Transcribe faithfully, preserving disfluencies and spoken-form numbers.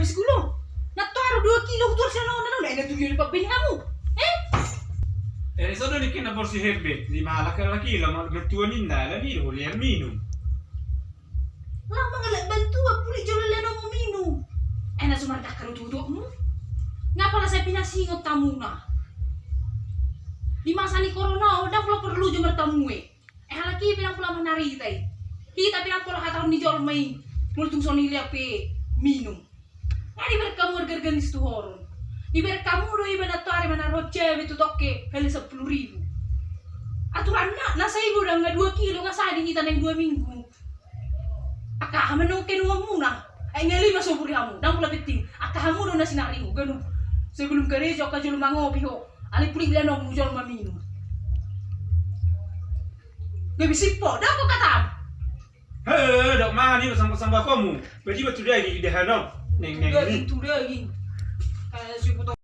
Sigulo. Na toar dua kilo hutuar sian on, na on, na tujuh di pabeni hamu. Eh? Eh, so do ni kena borsi Herbert, lima halak halak i, lama mentua ninna, ala ni do holian minum. Lama ngalek bantua, puli jolo leno mo minum. Eh, na sumardak karu tutukmu. Ngapa la sai pinasingot tamuna? Di masa ni corona, ndang pola perlu jo martamue. Eh, halak i pe ndang pola manarita i. Hita pe ndang pola hatahon ni jolma i. Molo tung songon i lea pe minum. Nga dibereng hamu arga-arga ni situhoron. Dibereng hamu do iba na toari manarohon cewek tu toke hali sepuluh ribu. Aturanna, na saibu do nga dua kilo, nga sadi hita naeng dua minggu. Angka aha manang kenuanmuna? Ai nga lima soburi hamu, ndang pola penting. Angka hamu do na sinari ho, ganup. Sebelum karejo angka jolo mangopi ho. Alai puli leno mu jolo maminum. Gabe sippo, dako katam. He, dok mani sambak-sambak komu. Badi batu dagi di dahanom. Neng neng. Dagi tu dagi. Kayak si